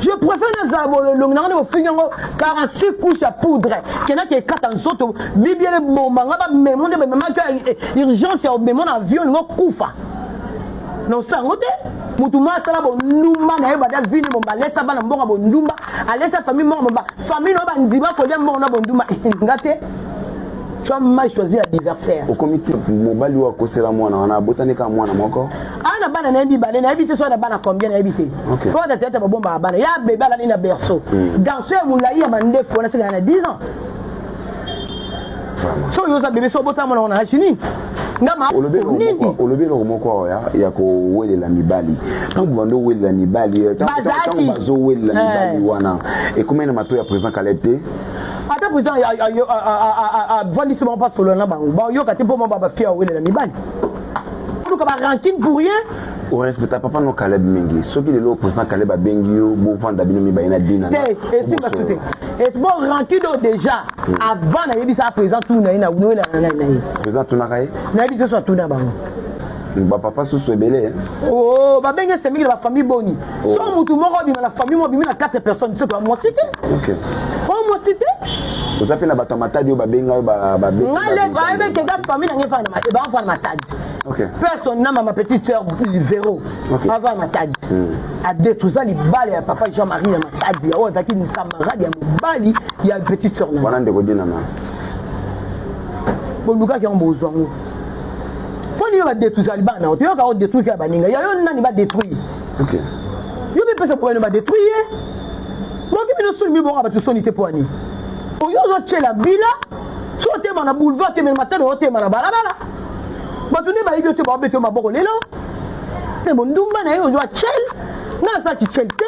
Speaker 5: Je préfère nazala bololongi nanga nde bofingi yango 46 couche ya poudre kendaki ekata nzoto bibiele eboma nga, bamemo nde bamemaki urgence ya obemo na avion olingo kufa na osala yango te. Motu moko asala bondumba na ye, bada vini bomba, alesa bana mbongo bondumba, alesa famille mbongo bomba, famille na yo bandima kolia mbongo na bondumba nga te. Tu as mal choisi l'adversaire.
Speaker 4: Okomi ti mobali oyo akosela mwana wana abotani kaka mwana moko?
Speaker 5: Ana bana nayebi mibale, nayebi te so ana bana combien, nayebi te. Po ata théâtre babombaka bana ya bebe alali na berceau. Garçon ya molai ya mandefu wana soki na 10 ans. So oyo oza bebe so obotama mwana wana age nini? Nga ma
Speaker 4: olobi eloko moko awa ya kowelela mibali, ntango bando owelela mibali, ntango bazowelela mibali wana, ekomi na matoi ya président Caleb te?
Speaker 5: Ata président avandisi bango mpa solola na bango, bayoka te mpo mo bafia owelela mibali. Boluka ba rancune pour rien.
Speaker 4: Orespecta papa no Caleb mingi. Soki lelo président Caleb abengi yo bovanda bino mibale na dina.
Speaker 5: Te, esimba su te. Et bon rancune oyo déjà avant nayebisa président tuna ye na noela na nani na ye.
Speaker 4: Président tunaka ye?
Speaker 5: Nayebi te so atuna bango.
Speaker 4: Ba papa susu ebele.
Speaker 5: Oh, babenge semiki na ba famille boni. Oh. So mutu moko abima na famille moko abimi na 4 personnes soki ba mwasi te.
Speaker 4: OK.
Speaker 5: Oh mwasi te.
Speaker 4: Oza pe na bato ya Matadi oyo babenga yo ba ba
Speaker 5: Nga le bayebi ke eza famille na ngai efana na ba na Matadi.
Speaker 4: OK.
Speaker 5: Personne na ma petite sœur Vero.
Speaker 4: OK.
Speaker 5: Ava Matadi. A détruisa libala ya papa Jean-Marie ya Matadi oyo azalaki camarade ya mobali ya petite sœur na.
Speaker 4: Wana ndeko Dina na.
Speaker 5: Bolukaki yango bozwa yango. Mpo nini badétruisa libala na yo? Toyoka odétruire ya baninga ya yo nani badétruire?
Speaker 4: Ok.
Speaker 5: Yo mipesa boyano badétruire ye. Boki bino soni mibonga bato soni te mpo ani? Oyo ozotyela bila so otema na boulevard te me matano otema na balabala. Bato nde bayebi yo te baobeta yo maboko lelo. Te bondumba na ye ozwa tyel nga nasalaki tyel te.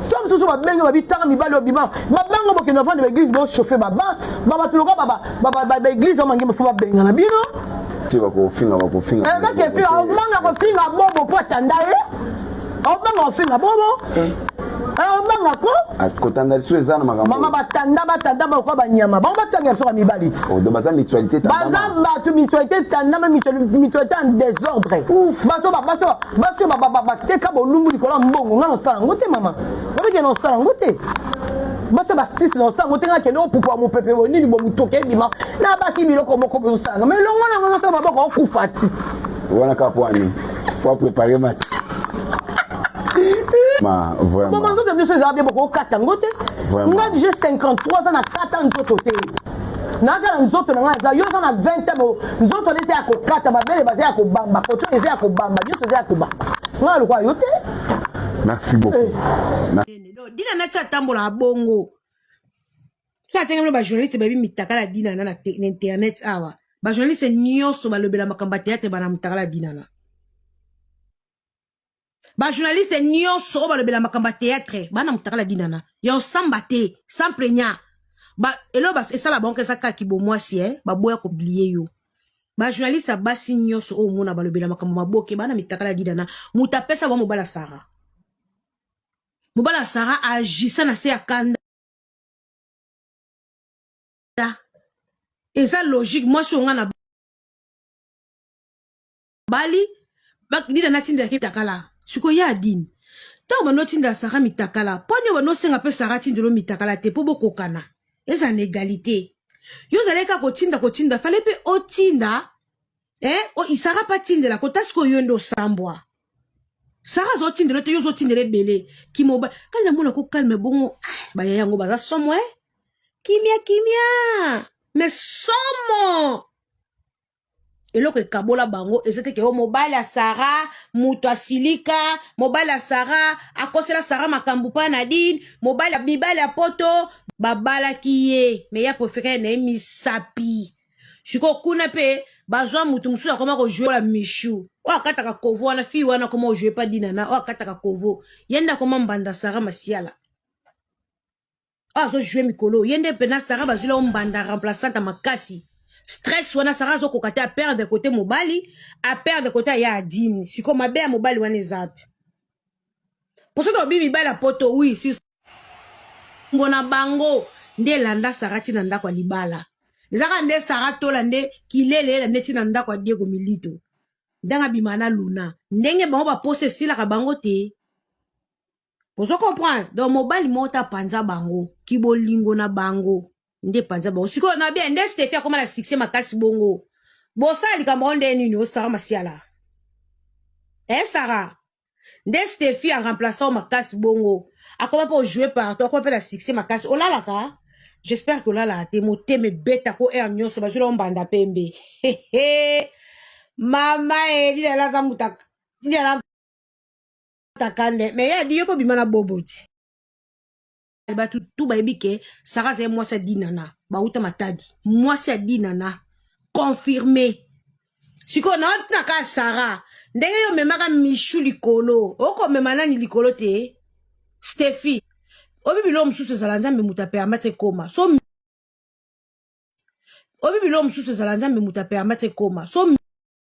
Speaker 5: To mosusu babenge babitanga mibali obima babango bokende bafanda ba eglise bochauffe baba babato loka ba eglise ya mangembo fo babengana bino
Speaker 4: ti bakofinga bakofinga
Speaker 5: eh, bakefinga obanga kofinga bobo mpo atanda ye obanga kofinga bobo eh. Eh, obanga ko
Speaker 4: ah, kotanda lisusu eza na makambo
Speaker 5: mama batanda batanda bakoka banyama bango batanga biso bamibali ti
Speaker 4: oh, baza mutualité
Speaker 5: baza bato mutualité tandama mutualité en désordre bato baso baso bateka bolumbu likolo ya mbongo ngai nosala yango te mama babeke nosala yango te basi basisi na osala yango te ngai kende opupa mopepe bo nini bo motoki ebima na baki biloko moko bozosalanga ma elongo na yango ozosala maboko okufa ti
Speaker 4: wana kaka po ani po aprepare match ma vraiment
Speaker 5: boma nzoto biso ezala bien bokokata yango te nga j'ai 53 ans na kata nzoto te naza na nzoto na ngai aza yo oza na 20 ans nzoto nde eza ya kokata mabele baza ya kobamba koto eza ya kobamba nyonso eza ya kobamba ngai lokola yo te
Speaker 4: merci beaucoup
Speaker 5: eh.
Speaker 2: Dina nati atambolaka bongo soki atenge bino bajournaliste bayebi mitakala ya dinana na internet awa bajournaliste nyonso balobela makambo ya théâtre bana mitakala ya dinana bajournaliste nyonso oyo balobela makambo ya théâtre bana mutakala dinana ya osamba te sans plaignant ba eloko esala bango eza kaka kibomwasi eh baboya koblie yo bajournaliste ya basi nyonso oyo omona balobela makambo maboke bana mitakala dinana moto apesa bango mobala sara mobala sara agisa na se ya kanda eza logique mwasi oyo nga na bali dina natindelaki mitakala sikoyo ye adini ntango bando otindela sara mitakala mpo nini bando osenga mpe sara atindelo mitakala te mpo bokokana eza na egalite yo ozalaki kaka kotinda kotinda fale mpe otinda eh, sara mpe atindela kota sikoyo yo nde osambwa sara azotindela te yo ozotindela ebele kimoba kali namona ko calme bongo ah, bayaya yango baza somo eh? kimia kimia mais somo eloko ekabola bango eza te ke o mobali ya sara moto asilika mobali ya sara akosela sara makambo mpa nadine mobali mibali ya poto babalaki ye me ya prefere na ye misapi sikoyo kuna mpe bazwa moto mosusu akoma kojoue la michu oyo akataka kovo wana fille wana akoma kojoue pa dinana oyo akataka kovo ye nde akoma mbanda sara masiala oyo azo joue mikolo ye nde mpena sara bazwila yo mbanda remplaçante makasi stress wana sara azokoka te aperdre kote mobali aperdre kote aya adine sikoyo mabe ya mobali wana eza pe mpo soki obi mibali ya poto wi sur ngo na bango nde elanda sara ti na ndako ya libala ezaka nde sara tola nde kilele elanda nde ti na ndako ya diego milito ndenge abima na luna ndenge bango baposa esilaka bango te Ozo comprendre? Donc mobali moko ta panza bango, kibolingo na bango nde panza bango. Sikoyo na bien nde Stephie akoma na succès makasi bongo. Bosala likambo yango nde nini o Sarah Masiala? Eh Sarah? Nde Stephie a remplacer makasi bongo. Akoma pe jouer partout, akoma pe na succès makasi. Olalaka? J'espère que olalaka te motema ebeta ko heure nyonso bazwela mbanda pembe. Mama Eli alaza muta takande mais ye adi yo mpo bima na bobo ti bato tu bayebi ke sara azali mwasi ya dinana bauta matadi mwasi ya dinana confirme sikoyo naotina kaka sara ndenge yo omemaka michu likolo okomema nani likolo te stefi obi biloko mosusu ezala nzambe moto apermettre ekoma so obi biloko mosusu ezala nzambe moto apermettre ekoma so.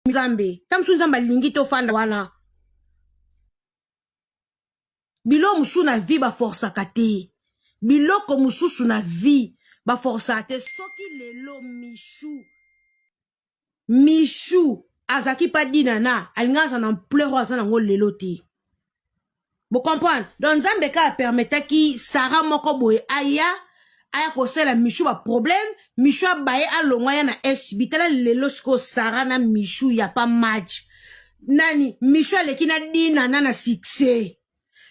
Speaker 6: Nzambe. Ta mosusu Nzambe alingi te ofanda wana. Biloko mosusu na vie baforsaka te. Biloko mosusu na vie baforsaka te. Soki lelo Michou Michou azalaki pa Dinana alingaki aza na ampleur oyo aza nango lelo te. Bo comprendre? Donc Nzambe kaka permetaki Sarah moko boye aya aya kosala Michou ba problème, Michou abaye alongwa ya na SB. Tala lelo sikoyo Sarah na Michou ya pas match. Nani Michou aleki na Dinana na succès.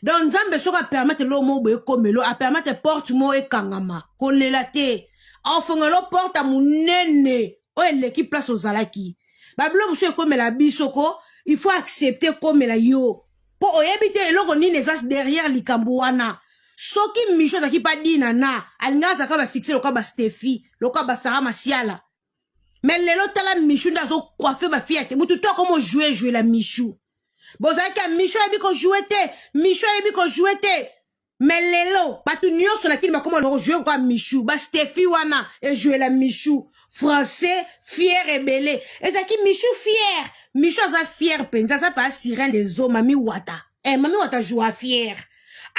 Speaker 6: Donc Nzambe soki a permettre eloko moko boye ekomelo, a permettre porte moko ekangama, kolela te. Aofongela yo porte ya monene oyo eleki place ozalaki. Ba biloko mosusu ekomela biso ko, il faut accepter ekomela yo. Po oyebi te eloko nini eza derrière likambo wana. Soki Michou azalaki pa Dinana, alingaki azalaka ba succès lokola ba Stephie, lokola ba Sarah Masiala. Mais lelo tala Michou nde azo coiffer ba fille te. Mutu to akomo jouer jouer la Michou. Bozalaki ya Michou ayebi ko jouer te, Michou ayebi ko jouer te. Mais lelo bato nyonso na kini bakoma ko jouer kwa Michou, ba Stephie wana e jouer la Michou. Français fier ebele. Ezalaki Michou fier. Michou aza fier penza, aza pa sirène des eaux, mami wata. Eh mami wata joue fier.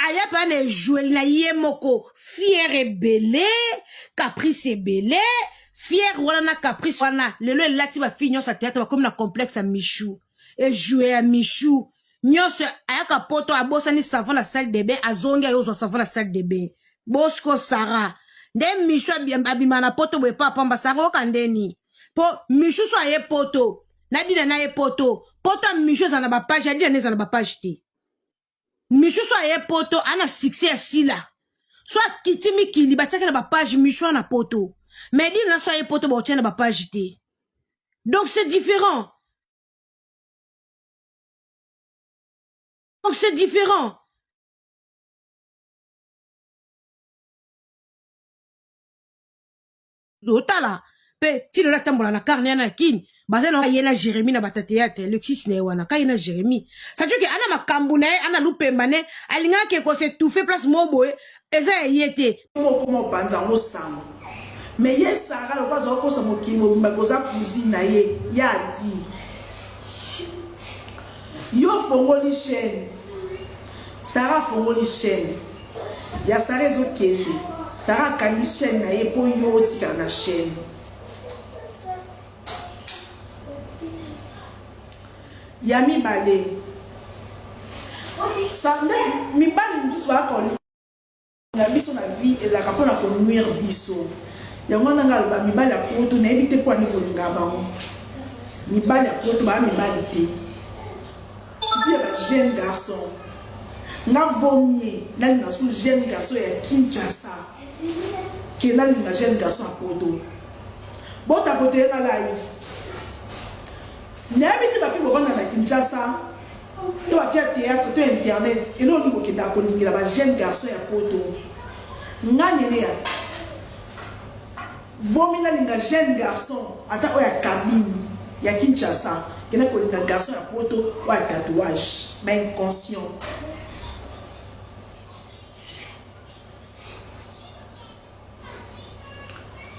Speaker 6: Aya pa na ejoueli na ye moko fier ebele, caprice ebele, fier wana na caprice wana lelo elati ba fille nyonso ya théâtre bakomi na complexe ya Michou. Ejoue ya Michou nyonso ayaka poto abosani savon na salle de bain azongi aye ozwa savon na salle de bain bosco Sarah nde Michou abima na poto boye pa pamba Sarah oyoka ndeni po Michou so aye poto na dina na ye poto poto ya Michou ezala na bapage ya dina na ezala na bapage te Michou so aye poto ana succès ya sila so akiti mikili batiaki na bapage Michou ana poto mais dina na so aye poto bakotia na bapage te donc c'est différent donc c'est différent otala mpe ti lelo atambola na carne yana ya kini baza na ye na jérémie na bata théâtre lexis na ye wana ka ye na jérémie c'est-à-dire que ana makambo na ye ana lupemba ne alingaki ke kosetufe place moko boye eza ya ye te
Speaker 7: okoma opanza yango sango me ye sara lokola aza kokosa mokili mobimba koza cousine na ye ye adi yo ofongoli chaîne sara afongoli chaîne ya sara ezokende sara akangi chaîne na ye mpo yo otikala na chaîne ya mibale sande mibali mosusu bakolinga biso na vie ezalaka mpona konuire biso yango wana nga aloba mibali ya poto nayebi te mpo ani kolingaka bango mibali ya poto baa mibali te surtout ya ba jeune garçon nga vaut mieux nalinga su jeune garçon ya kinshasa ke nalinga jeune garçon ya poto botapote nga live Nayebi te ba fille bovanda na Kinshasa to ba fille ya theatre to internet eloko nini bokendaka kolingela ba jeune garçon ya poto nga nene ya vomi nalinga jeune garçon ata oyo ya cabine ya Kinshasa kende kolinga garçon ya poto oyo ya tatouage ba inconscient.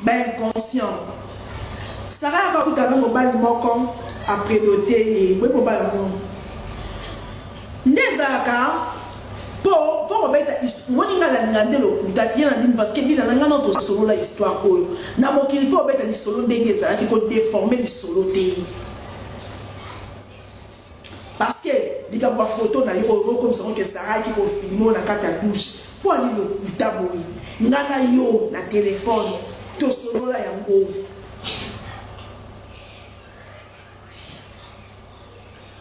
Speaker 7: Ba inconscient. Sarah yaka kuta na mobali moko a predote ye boye mobali yango nde ezalaka po fo kobeta moni nga nalinga nde lokuta ye na nini parce que bina na nga na tosolola histoire oyo na mokili fo obeta lisolo ndenge ezalaki ko deforme lisolo te Parce que likambo ya photo na yo oyo okomisa ngo ke Sarah ayaki ko filmer yo na kati ya douche po ani lokuta boye nga na yo na telephone tosolola yango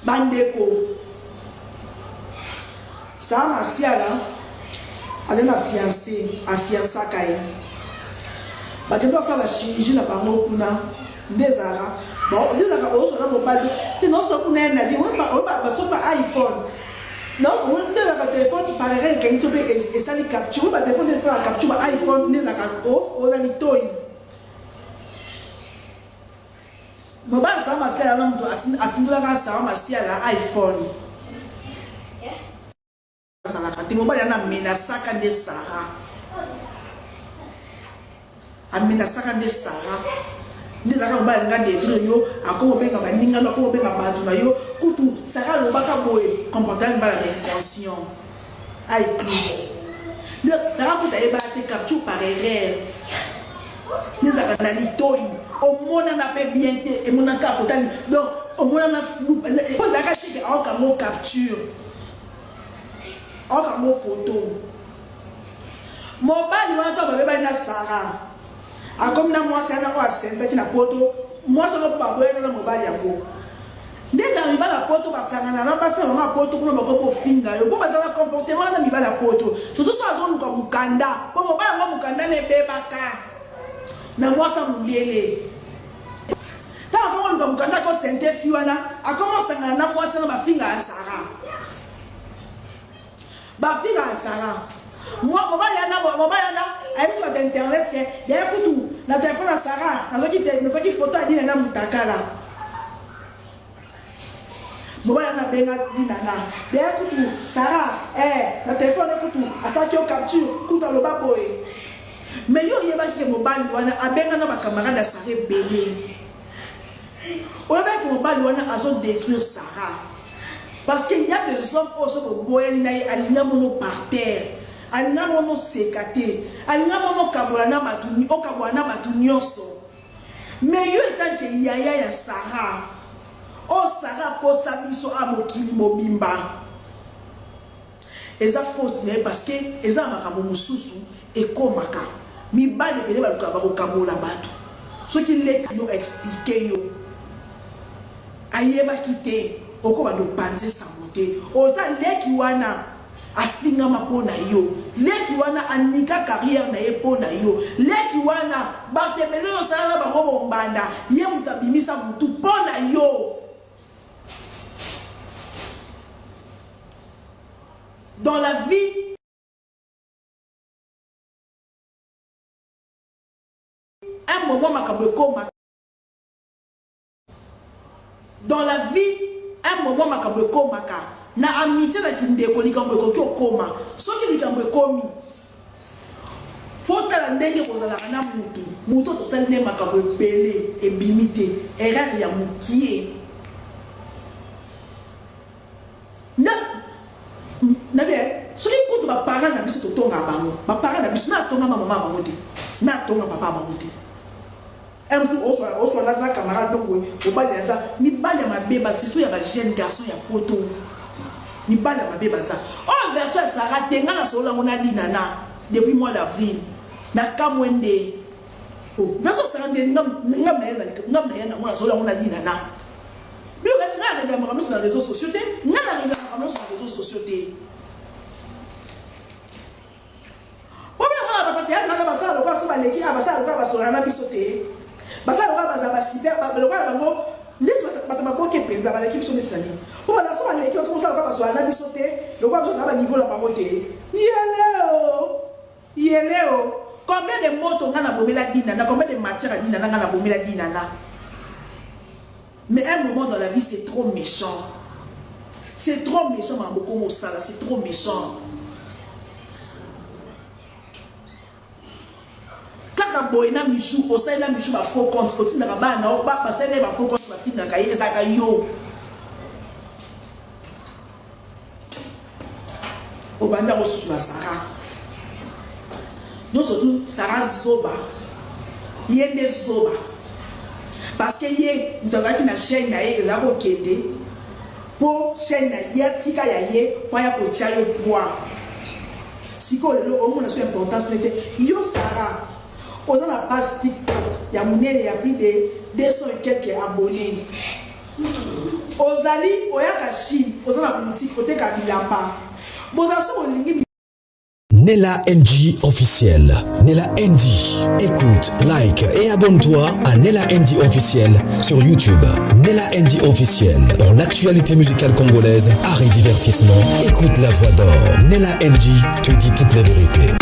Speaker 7: bandeko Sarah Masiala azali na fiancé afiansaka ye bakende kosala chirurgie na bango kuna nde ezalaka nde ezalaka ozwa na mobali te naoswa kuna ye nali basopa iphone donc nde ezalaka telefone par erreur ekangi so mpe esali capture oyo batelefone nde esala capture ba iphone nde ezalaka off na litoi mobali sama masiala na moto atindolaka sama masiala iphone Azalaka te mobali wana amenasaka nde Sarah amenasaka nde Sarah. Nde ezalaka mobali alinga detruire yo, akoma obenga baninga no, akoma obenga bato na yo. Kutu Sarah alobaka boye, comportement mibali ya inconscient. Ai close. Nde Sarah kutu ayebaka te capture par erreur. Nde ezalaka na litoyi, omonana pe bien te, emonana kaka kotali. Donc omonana flou, po ezalaka te ke aoka ngo capture. Aoka ngo photo. Mobali wana to babebani na Sarah. Akomi na mwasi wana oyo asentaki na poto, mwasi yango mpe baboyana na mobali yango. Nde ezala mibali ya poto basangana na basi na bango ya poto kuna bakoki kofinga yo mpo baza na comportement wana mibali ya poto, surtout soki azoluka mokanda mpo mobali yango mokanda na ebebaka na mwasi ya mondele. Ntango akomi koluka mokanda to sente fi wana akomi kosangana na mwasi wana bafinga ya Sarah. Ba finga Sarah. Moi mobali yana mobali yana ayebisi bato internet ke yaye kutu na telefone ya Sarah nazwaki nazwaki photo ya Dina na mutakala. Mobali yana abenga Dina na yaye kutu Sarah eh na telefone kutu asalaki yo capture kutu aloba boye. Mais yo oyebaki ke mobali wana abenga na ba camarade ya Sarah ebele. Oyebaki mobali wana azo detruire Sarah. Parce que il y a des hommes oyo soki oboyani na ye alingi amono par terre, alingi amono oseka te, alingi amono okabola na batu, okabola na batu nionso. Mais yo etant que yaya ya Sarah, oyo Sarah akosa biso a mokili mobimba, eza faute na ye parce que eza na makambo mosusu ekomaka. Mibali ebele balukaka bakokabola batu. Soki leki no expliquer yo. Ayebaki te oko banda opanze sango te ota leki wana afingama po na yo leki wana anika carrière na ye po na yo leki wana bato ebele oyo osala na bango bombanda ye moto abimisa butu po na yo dans la vie. Un moment makambo ekoma. Dans la vie un moment makambo ekomaka na amitie na kindeko likambo ekoki okoma soki likambo ekomi faut tala ndenge bozalaka na mutu mutu oyo tosali naye makambo ebele ebimi te erreur ya mukie na na bien soki kutu ba parents na biso totonga bango ba parents na biso na atonga ma mama bango te na atonga papa bango te Un mosusu oswa oswa na na camarade donc boye mobali aza mibali ya mabe ba surtout ya ba jeune garçon ya poto mibali ya mabe baza oyo version ya Sarah te nga na solola yango na Dinana depuis mois d'avril na kamwe nde oh version Sarah nde nga nga na ya nga na ya nango na solola yango na Dinana bino kati nga na regarde makambo nyonso na réseaux sociaux te nga na regarde makambo nyonso na réseaux sociaux te. Po bino mona bato ya theatre wana basala lokola so baleki awa basala lokola basolana na biso te basala lokola bazala ba super lokola bango neti bato maboke mpenza baleki biso neti na nini po bazala so baleki bakomi kosala lokola basolana na biso te lokola biso toza ba niveau na bango te yeleo yeleo combien de moto nga na bomela dinana combien de matière ya dinana nga na bomela dinana. Mais un moment dans la vie c'est trop méchant. C'est trop méchant makambo okoma osala, c'est trop méchant. Kaka boye na Michou, osali na Michou ba faux compte, otindaka bana na yo, basali na ye ba faux compte bafingaka ye, ezalaka yo. Obandi yango susu na Sarah. Nionso tout Sarah zoba. Ye nde zoba. Parce que ye moto azalaki na chaîne na ye ezalaki kokende po chaîne na ye atika ya ye po aya kotia yo poids. Sikoyo lelo omona so importance ne te. Yo Sarah oza na page TikTok ya munene ya plus de 200 et quelques abonnes. Ozali oyaka chine oza na boutique oteka bilamba bozala soki olingi.
Speaker 1: Nella NG officiel. Nella NG. Écoute, like et abonne-toi à Nella NG officiel sur YouTube. Nella NG officiel. Pour l'actualité musicale congolaise, art et divertissement, écoute la voix d'or. Nella NG te dit toutes les vérités.